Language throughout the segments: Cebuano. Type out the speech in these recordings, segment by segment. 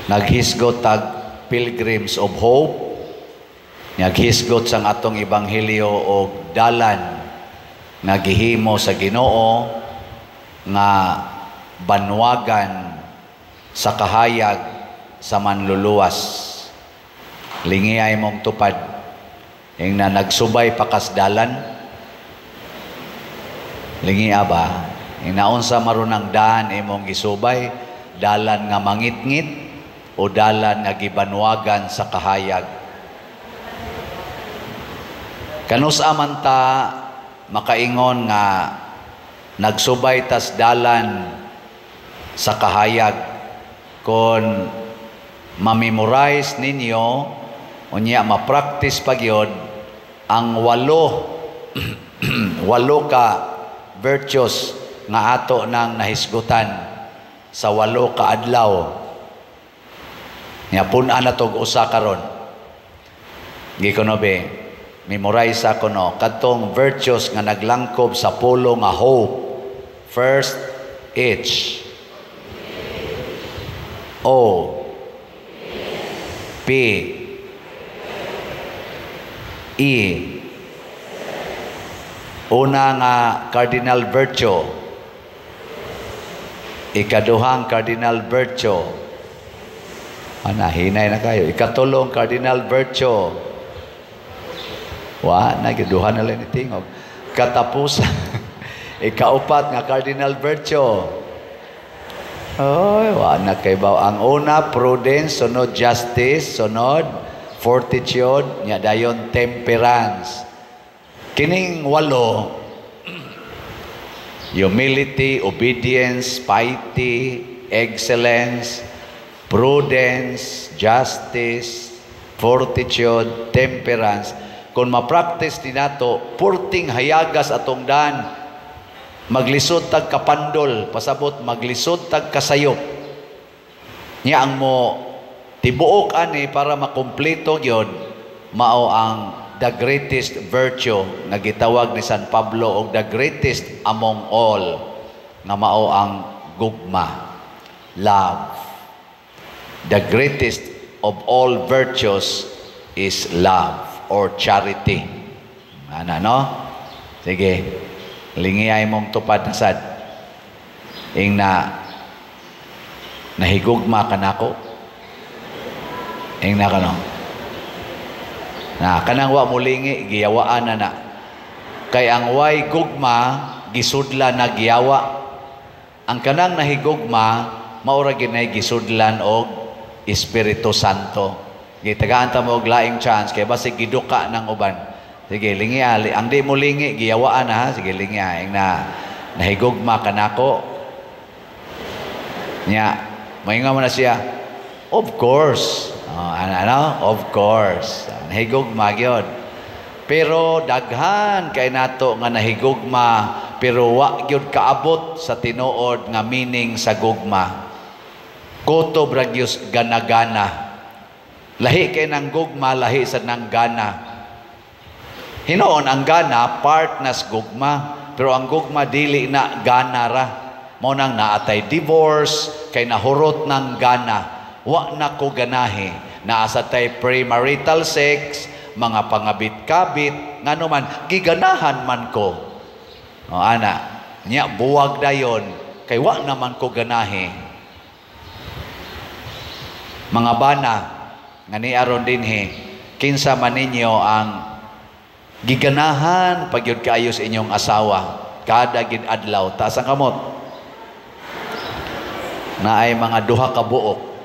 Naghisgot tag Pilgrims of Hope, naghisgot sang atong ebanghelyo og dalan nga gihimo sa Ginoo nga banwagan sa kahayag sa manluluwas. Lingiay mong tupad ing na nagsubay pa kas dalan. Lingia ba? Ing naunsa maron ang daan imong gisubay, dalan nga mangitngit o dalan nga gibanwagan sa kahayag? Kanus-a man ta makaingon nga nagsubay tas dalan sa kahayag? Kon ma-memorize ninyo unya ma-practice pa gyud ang walo walo ka virtues nga ato nang nahisgutan sa 8 ka adlaw. Nya pun-an na tog usa karon. Gikuno be, memorize ako no kadtong virtues nga naglangkob sa pulo nga hope. First, H, O, P, E. Una nga cardinal virtue, ikaduhang cardinal virtue, ana hinay na kayo, ikatulong cardinal virtue, wa na giduha na lang ni tingog katapusan, ikaupat nga cardinal virtue. Oy, wa na kay baw. Ang una prudence, sunod justice, sunod fortitude, nya dayon temperance. Kining walo, humility, obedience, piety, excellence, prudence, justice, fortitude, temperance. Kung ma-practice ni nato, purting hayagas atong daan, maglisod tag kapandol, pasabot maglisod tag kasayop. Nya ang mo tibuok ani para makumpleto gyud, mao ang the greatest virtue nga gitawag ni San Pablo og the greatest among all, nga mao ang gugma, love. The greatest of all virtues is love or charity. Ana no? Sige, lingiyay mong tupad na sad. Ing na nahigugma ka nako. Ing na kano. Na kanang wa mulingi, giyawaan na na. Kay ang way gugma gisudlan na giyawa. Ang kanang nahigugma mao ra ginay gisudlan og Espiritu Santo. Gitagaan ta mo og laing chance kay basig giduka ng uban. Sige, lingi ali. Ang di mo lingi, giyawaan na ha. Sige, lingi ing na nahigugma ka nako. Nya, maingon mo na siya. Of course. Oh, ano, ano? Of course. Nahigugma gyud. Pero daghan kay nato nga nahigugma pero wa gyud kaabot sa tinuod nga meaning sa gugma. Kutob ra gyud gana-gana. Lahi kay nang gugma, lahi sa nang gana. Hinoon ang gana part nas gugma, pero ang gugma dili na gana ra. Mao nang naatay divorce kay nahurot ng gana. Wa na ko ganahi. Naa sa tay premarital sex, mga pangabit-kabit, ngano man giganahan man ko. O ana, nya buwag dayon kay wa naman ko ganahi. Mga bana nga ni aron dinhi, kinsa man ninyo ang giganahan pagyud kaayo sa inyong asawa kada gid adlaw? Taas ang kamot. Naay mga duha ka buok.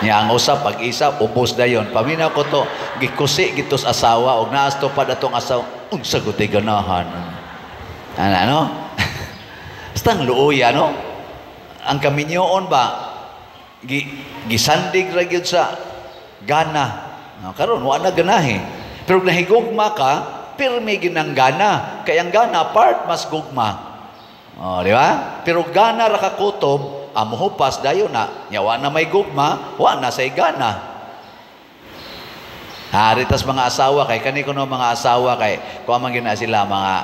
Nya ang usa pag isa ubos dayon. Paminaw ko to, gikusi gitos asawa og naas to pad atong asawa, unsa gud ganahan. Ana no? Basta ang luoya no? Ang kaminyoon ba gisandig ra gyud sa gana. No, karon wa na ganahi. Pero nahigugma ka, pirmi ginang gana. Kay ang gana part mas gugma. Oh, di ba? Pero gana ra ka kutob, amuhupas dayon na. Nya wa na may gugma, wa na say gana. Hari tas mga asawa kay kani kuno mga asawa kay kuha man gina sila mga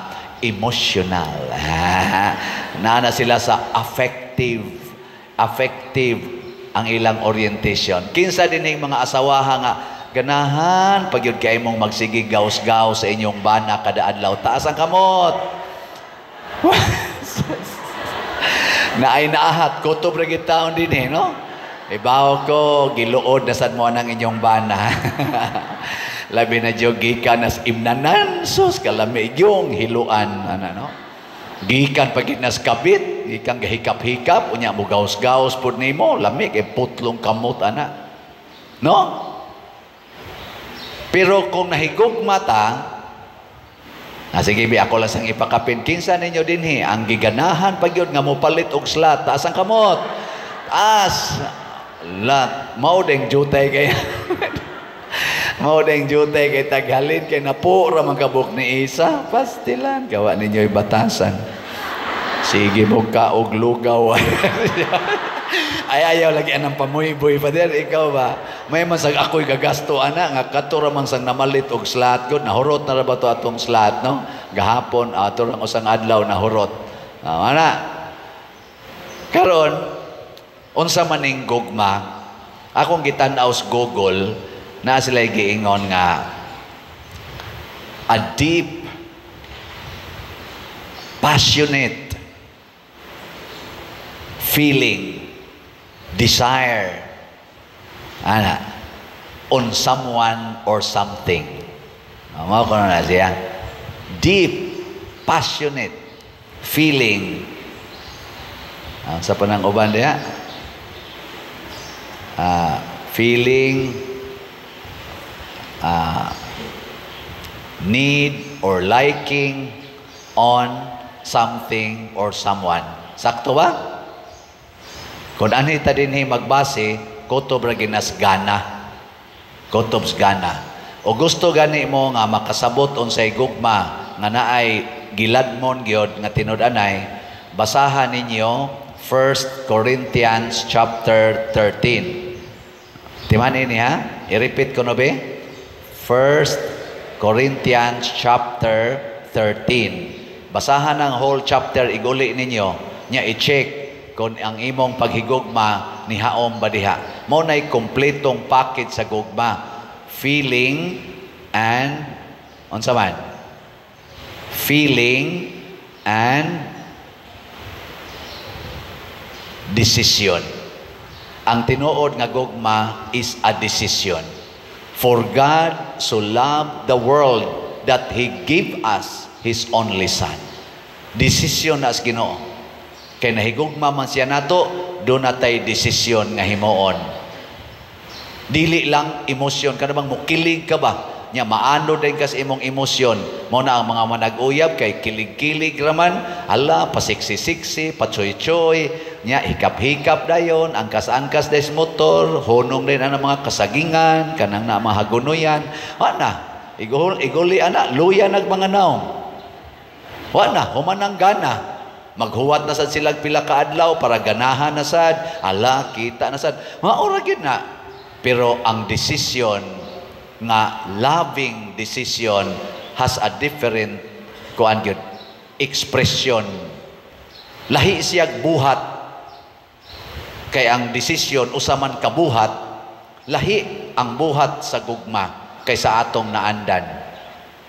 emotional. Naa na sila sa affective ang ilang orientation. Kinsa din mga asawaha nga ganahan pag yun kay mong magsige gaus-gaus sa inyong bana kada adlaw? Taas ang kamot. Naay naahat, kutob ra gid taon din eh, no? Ibaw ko, giluod na sad mo ang inyong bana. Labi na jud gikan nas imnanan, sus, kalami yung hiluan, ano, no? Gikan pag nas kabit, gikan gahikap-hikap, unya mo gaus-gaus pud nimo, lami kay putlong kamot ana. No? Pero kung nahigugma ta, ah, sige, bi, ako lang sang ipakapin. Kinsa ninyo dinhi ang giganahan pag yun nga mopalit og slot? Taas ang kamot. Taas. Lat. Mao ding jutay kay. Mao ding jutay kay taghalin kay napo ra man kabuk ni isa. Pastilan gawa ninyo batasan. Sige mo ka og lugaw. Ay, ayaw lagi anang pamuyboy pa din. Ikaw ba? May man sang ako'y gagasto ana nga kato ra man sang namalit og slot gud, nahurot na ra ba to atong slot, no? Gahapon ato ra usang adlaw nahurot. Ah, ana. Karon unsa man ning gugma? Akong gitan-aw sa Google na sila giingon nga a deep, passionate feeling, desire, ana, on someone or something. Mao ko na siya. Deep, passionate feeling. Ang sa panang uban diha? Feeling, need or liking on something or someone. Sakto ba? Kung anhi ta dinhi magbase, kutob ra ginas gana. Kutob gana. O gusto gani mo nga makasabot unsay gugma nga naay giladmon gyud nga tinud-anay, basahan ninyo 1 Corinthians chapter 13. Timan ini ha? I-repeat ko no be? 1 Corinthians chapter 13. Basahan ang whole chapter, iguli ninyo. Nya i-check kung ang imong paghigugma ni haom ba diha. Mao nay kompletong package sa gugma. Feeling and unsa man? Feeling and decision. Ang tinuod nga gugma is a decision. For God so loved the world that He gave us His only Son. Decision na sa Ginoo. Kay nahigugma man siya nato, doon natay desisyon nga himuon. Dili lang emosyon. Kana bang mukilig ka ba? Nya maano din kas imong emosyon. Mao na ang mga manag-uyab kay kilig-kilig raman, ala pasiksi-siksi, pachoy-choy, nya hikap-hikap dayon, angkas-angkas des motor, hunong din ang mga kasagingan, kanang na mga hagunoyan. Wa na, iguli ana, luya nag mga naong. Wa na, humanang gana. Maghuwat na sad silag pila ka adlaw para ganahan na sad, ala kita na sad. Maura gyud na. Pero ang decision nga loving decision has a different kuan gyud expression. Lahi siyag buhat. Kay ang decision usa man kabuhat, lahi ang buhat sa gugma kaysa atong naandan.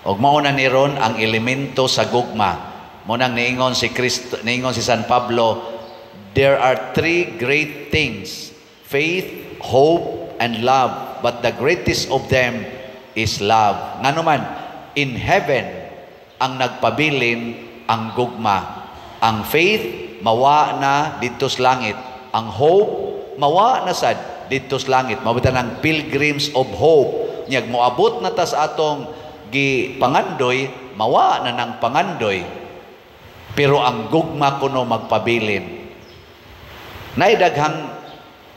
Og mao na ni ron ang elemento sa gugma. Mo nang niingon si Kristo, niingon si San Pablo, there are three great things: faith, hope, and love. But the greatest of them is love. Ngano man, in heaven ang nagpabilin ang gugma. Ang faith mawa na didto sa langit. Ang hope mawa na sad didto sa langit. Mao ang pilgrims of hope. Nyag moabot na ta sa atong gipangandoy, mawa na ng pangandoy. Pero ang gugma kuno magpabilin. Naay daghang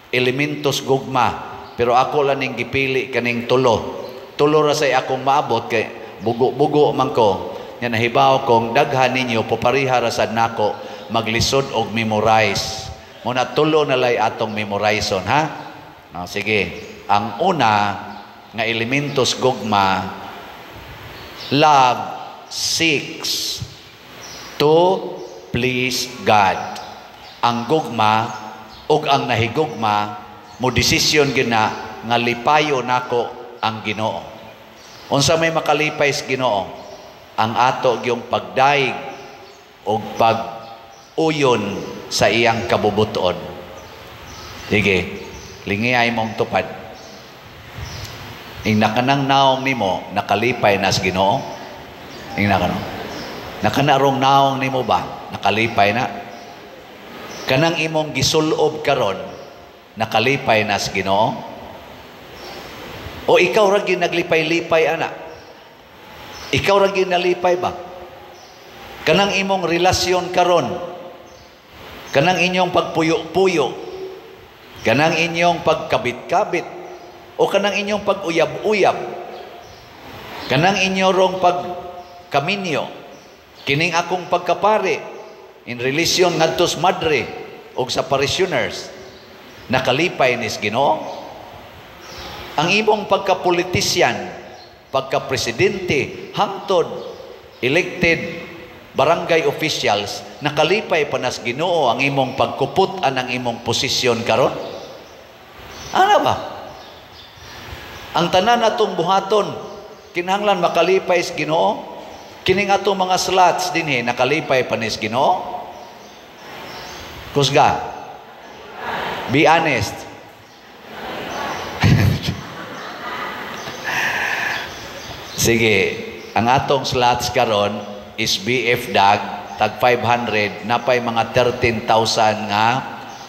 elementos gugma, pero ako lang ning gipili kaning tulo. Tulo ra say akong maabot kay bugo-bugo man ko. Nya nahibaw kong daghan ninyo popariha ra sad nako maglisod og memorize. Muna tulo na lay atong memorizon, ha? Ah, sige. Ang una nga elementos gugma, love seeks to please God. Ang gugma ug ang nahigugma mo desisyon gyud na nga lipayo nako ang Ginoo. Unsa may makalipay sa Ginoo? Ang ato gyung pagdaig og pag-uyon sa iyang kabubuton. Sige, lingiay mong tupad. Ing nakanang naong nimo, nakalipay na sa Ginoo. Ing nakano. Nakanarong naong nimo ba, nakalipay na? Kanang imong gisulob karon, nakalipay na sa Ginoo? O ikaw ra gyud naglipay-lipay ana? Ikaw ra gyud nalipay ba? Kanang imong relasyon karon, kanang inyong pagpuyo-puyo, kanang inyong pagkabit-kabit, o kanang inyong pag-uyab-uyab, kanang inyong pagkaminyo, kining akong pagkapare, in relation ngadto sa madre og sa parishioners, nakalipay nis Ginoo? Ang imong pagka-politician, pagka-presidente, hangtod elected barangay officials, nakalipay pa nas Ginoo ang imong pagkupot anang imong posisyon karon? Ano ba? Ang tanan atong buhaton, kinahanglan makalipay sa Ginoo. Kining atong mga slots dinhi, nakalipay pa nis Ginoo? Kusga. Be honest. Sige, ang atong slots karon is BF DAG tag 500, napay mga 13,000 nga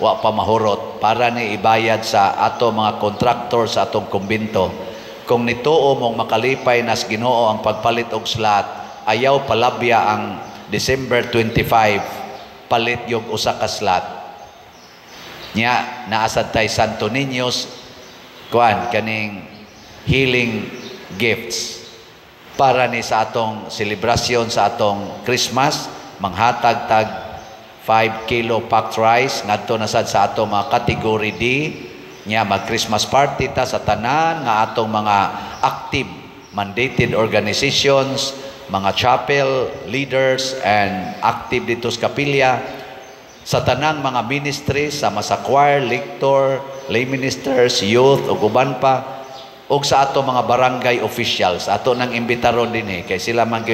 wa pa mahurot para ni ibayad sa ato mga contractor sa atong kumbinto. Kung nituo mong makalipay nas Ginoo ang pagpalit og slot, ayaw palabya ang December 25 palit yung usa ka slot. Nya naasad tay Santo Niños kuan kaning healing gifts para ni sa atong selebrasyon sa atong Christmas, manghatag tag 5 kilo packed rice ngadto na sad sa atong mga category D. Nya mag Christmas party ta sa tanan nga atong mga active mandated organizations, mga chapel leaders and active dito sa kapilya, sa tanang mga ministries, sama sa choir, lector, lay ministers, youth ug uban pa, ug sa ato mga barangay officials. Ato nang imbitaron dinhi kay sila man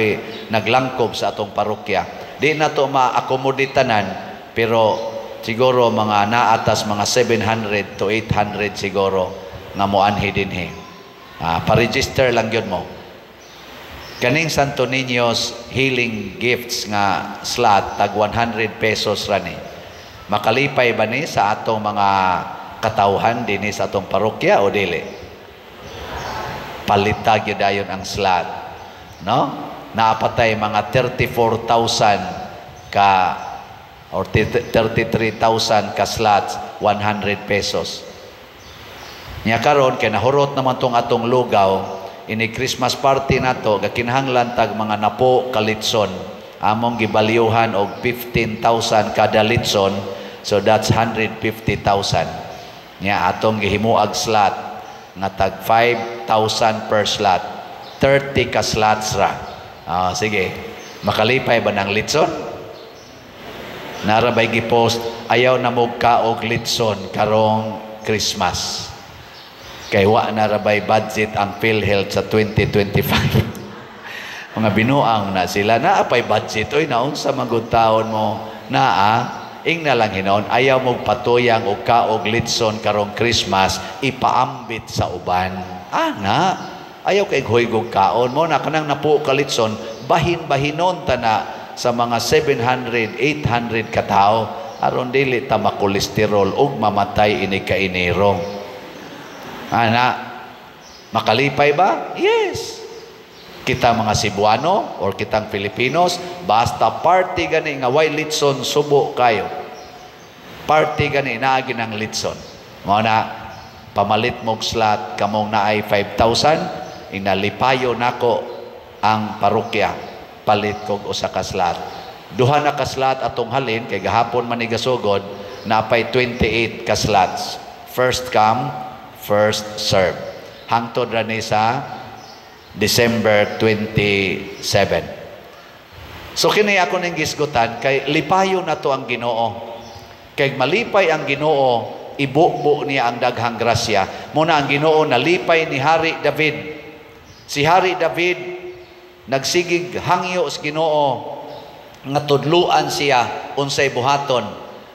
naglangkob sa atong parokya. Di na to ma-accommodate tanan, pero siguro mga naatas mga 700 to 800 siguro nga moanhi dinhi. Pa-register lang gyud mo. Kaning Santo Niño's healing gifts nga slot tag 100 pesos ra ni. Makalipay ba ni sa atong mga katawhan dinhi sa atong parokya o dili? Palitag gyud dayon ang slot, no? Naapatay mga 34,000 ka or 33,000 ka slots, 100 pesos. Nya karon kay nahurot naman tong atong lugaw ini Christmas party nato, gakinahanglan tag mga napo ka litson. Among gibalyuhan og 15,000 kada litson, so that's 150,000. Nya atong gihimuag slot nga tag 5,000 per slot, 30 ka slots ra. Sige, makalipay ba ng litson? Nara bay gipost, ayaw na mo kaog litson karong Christmas. Kay wa na ra bay budget ang PhilHealth sa 2025. Mga binuang na sila, naa pay budget oy, naunsa man gud taon mo naa. Ing na lang hinon, ayaw mo patuyang og kaog litson karong Christmas, ipaambit sa uban. Ana, ayaw kay huygog kaon mo na kanang napuo ka litson, bahin-bahinon ta na sa mga 700, 800 katao aron dili ta makolesterol ug mamatay ini ka Enero. Ana, makalipay ba? Yes. Kita mga Cebuano or kitang Filipinos, basta party gani nga way litson, subo kayo. Party gani naagi ng litson. Mao na pamalit mog slot kamong naay 5,000, inalipayo nako ang parokya, palit kog usa ka slot. Duha na ka slot atong halin kay gahapon man ni gasugod, napay 28 ka slots. First come, first serve. Hangtod ra ni sa December 27. So kini ako ning gisgutan kay lipayo na to ang Ginoo. Kay malipay ang Ginoo Ibubo niya ang daghang grasya. Mao na ang Ginoo nalipay ni Hari David. Si Hari David nagsigig hangyo sa Ginoo nga tudluan siya unsay buhaton.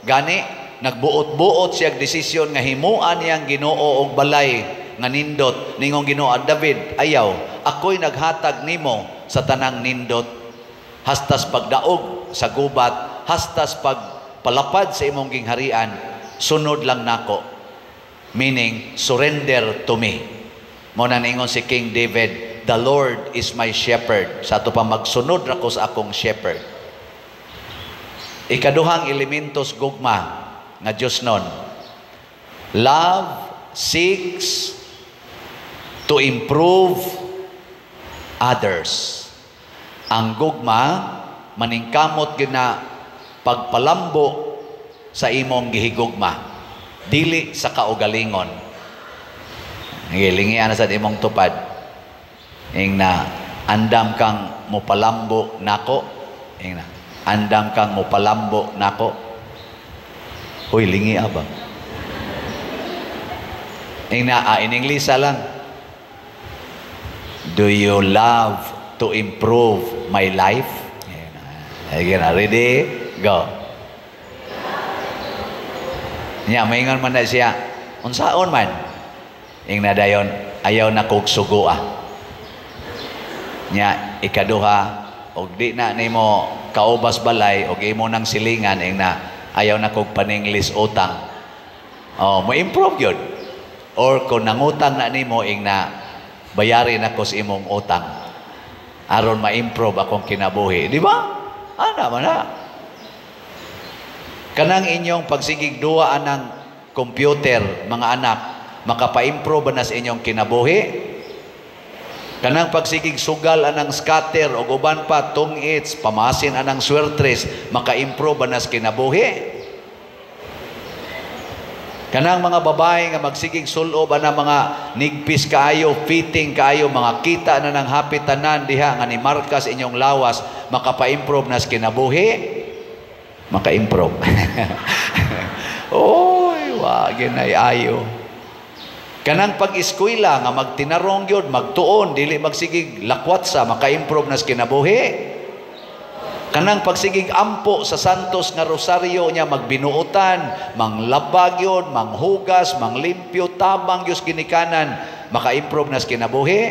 Gani nagbuot-buot siya og desisyon nga himuan niyang Ginoo og balay nga nindot. Ningong Ginoo, "David, ayaw, ako'y naghatag nimo sa tanang nindot, hastas pagdaog sa gubat, hastas pagpalapad sa imong gingharian. Sunod lang nako," meaning surrender to me. Mao na ningon si King David, "The Lord is my shepherd." Sa ato pa, magsunod ra ko sa akong shepherd. Ikaduhang elementos gugma nga Diyos nun: love seeks to improve others. Ang gugma maningkamot gyud na pagpalambo sa imong gihigugma, dili sa kaugalingon. Gilingian na sa imong tupad. Ing na, "Andam kang mopalambo nako?" Ing na, "Andam kang mopalambo nako?" Hoy, lingi ba? Ing na, in English lang, "Do you love to improve my life?" Ayan na, ready? Go. Nya, maingon man na siya, "Unsaon man?" Ing na dayon, "Ayaw na kog sugo ah." Nya, ikaduha, og di na nimo kaubas balay, og imo nang silingan, ing na, "Ayaw na kog paninglis utang." Oh, mo improve yun. Or kung nangutang na nimo, ing na, "Bayarin ako sa imong utang aron ma-improve akong kinabuhi." Di ba? Ana man na. Kanang inyong pagsigig duwa anang computer, mga anak, makapa-improve ba na sa inyong kinabuhi? Kanang pagsigig sugal anang scatter o uban pa tungits, pamasin anang swertres, maka-improve ba na sa kinabuhi? Kanang mga babae nga magsigig sulob ana mga nigpis kaayo, fitting kaayo, mga kita na ng hapit tanan diha nga ni markas inyong lawas, makapa-improve na sa kinabuhi? Maka-improve. Oy, wa ginay ayo. Kanang pag-eskwela nga magtinarong gyud, magtuon, dili magsigig lakwat sa, maka-improve na sa kinabuhi? Kanang pagsigig ampo sa Santos nga Rosario niya, magbinuotan, manglabag yun, manghugas, manglimpyo, tabang Diyos ginikanan, maka-improve na sa kinabuhi?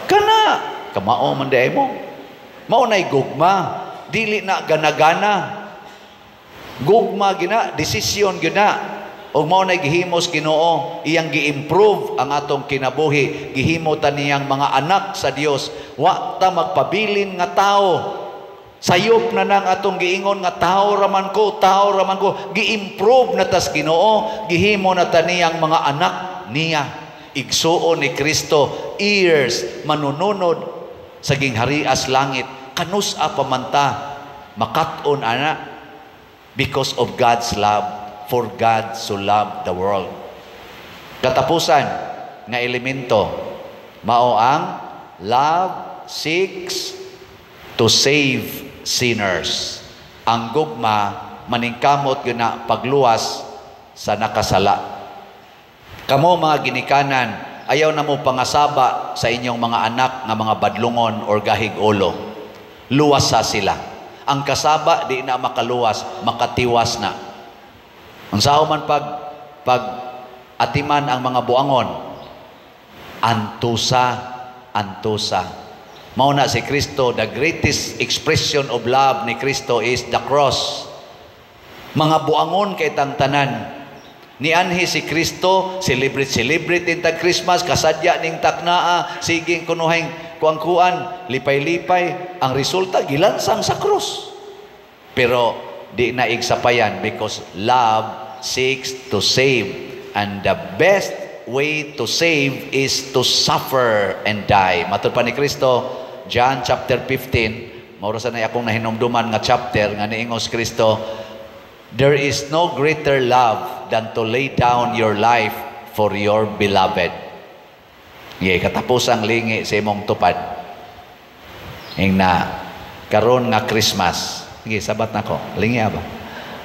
Kana, kamao man di mo. Mao na'y gugma, dili na gana-gana. Gugma gina, desisyon gina. Og mao na'y gihimos Ginoo, iyang gi-improve ang atong kinabuhi, gihimo ta niyang mga anak sa Dios. Wa ta magpabilin nga tao. Sayop na nang atong giingon nga tao raman ko, tao raman ko, gi-improve na tas Ginoo, gihimo na ta niyang mga anak niya. Igsuon ni Kristo, heirs, manununod sa gingharias langit. Kanus-a pa man ta makat-on ana? Because of God's love, for God so loved the world. Katapusan nga elemento, mao ang love seeks to save sinners. Ang gugma maningkamot gyud na pagluwas sa nakasala. Kamo mga ginikanan, ayaw na mo pangasaba sa inyong mga anak nga mga badlungon or gahig ulo. Luwasa sila. Ang kasaba di na makaluwas, makatiwas na. Unsaon man pag atiman ang mga buangon? Antusa, antusa. Mao na si Kristo, the greatest expression of love ni Kristo is the cross. Mga buangon kay tang tanan. Nianhi si Kristo, celebrate celebrate tag Christmas, kasadya ning taknaa, siging kunuhing kuang-kuan, lipay-lipay, ang resulta gilansang sa krus. Pero di na igsapayan because love seeks to save, and the best way to save is to suffer and die. Matud pa ni Kristo, John chapter 15, mao ra sa na akong nahinumduman nga chapter nga niingos Kristo, "There is no greater love than to lay down your life for your beloved." Ye, katapusang lingi sa imong tupad. Ing na, karon nga Christmas. Sige, sabat na ko. Lingi ba?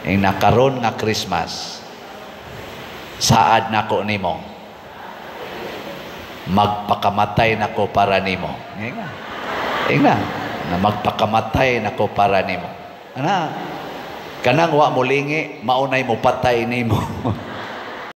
Ing na, karon nga Christmas. Saad nako nimo. Magpakamatay nako para nimo. Ingna. Ingna. Na magpakamatay nako para nimo. Ana. Kanang wa mo lingi, maunay mo patay nimo.